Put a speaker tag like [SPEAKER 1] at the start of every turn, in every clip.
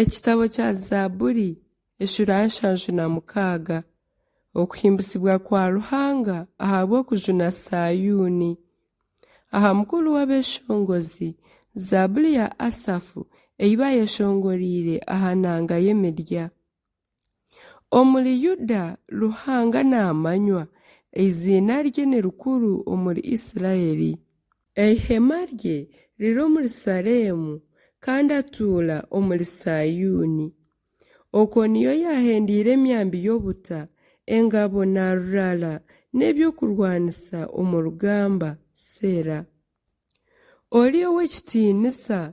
[SPEAKER 1] Ekitabo kya Zaaburi eshuura ya 76 Okuhimbisibwa kwa Ruhanga ahabw'okujuna Saayuuni. Aha mukuru w'abeeshongozi, Zaaburi ya Asafu ei baayeshongoreire aha nanga y'emirya. Omuri Yuda Ruhanga naamanywa, eiziina rye ni rikuru omuri Isiraeli. Eihema rye riri omuri Saleemu, kandi atuura omuri Saayuuni. Okwo niyo yaahendeire emyambi y'obuta, engabo na rurara n'eby'okurwanisa omu rugamba. Seera. Ori ow'ekitiinisa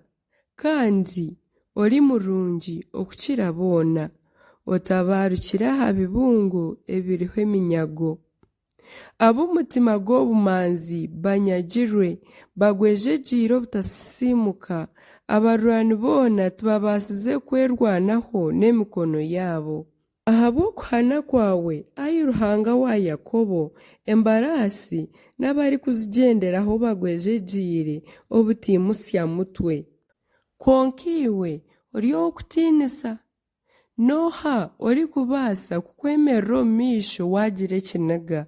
[SPEAKER 1] kandi ori murungi okukira boona, otabaarukire aha bibungo ebiriho eminyago. Ab'omutima gw'obumanzi banyagirwe, bagwejegyeire obutasisiimuka, abarwani boona tibabaasize kwerwanaho n'emikono yaabo. Ahabw'okuhana kwawe, ai Ruhanga wa Yakobo, embaraasi n'abarikuzigyenderaho bagwejegyeire obutaimutsya mutwe. Kwonka iwe ori ow'okutiinisa. N'oha orikubaasa kukwemerera omu maisho waagira ekiniga?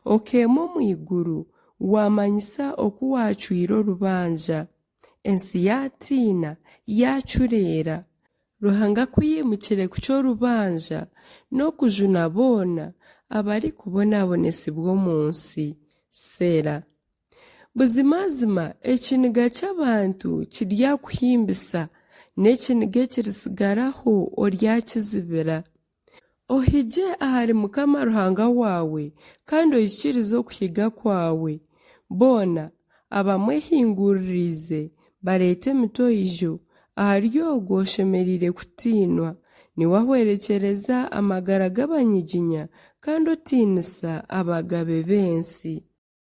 [SPEAKER 1] Okeema omu iguru, waamanyisa oku waacwire orubanja. Ensi yaatiina, yaacureera. Ruhanga ku yaimukire kucwa orubanja n'okujuna boona abarikubonabonesibwa omu nsi. Seera. Buzimazima ekiniga ky'abantu kiryakuhimbisa, n'ekiniga ekiritsigaraho oryakizibira. Ohigye ahari Mukama Ruhanga waawe, kandi ohikiirize okuhiga kwawe. Boona abamwehinguririize bareete emitoijo ahari ogwo oshemereire kutiinwa, niwe ahwerekyereza amagara g'abanyiginya, kandi otiinisa abagabe b'ensi.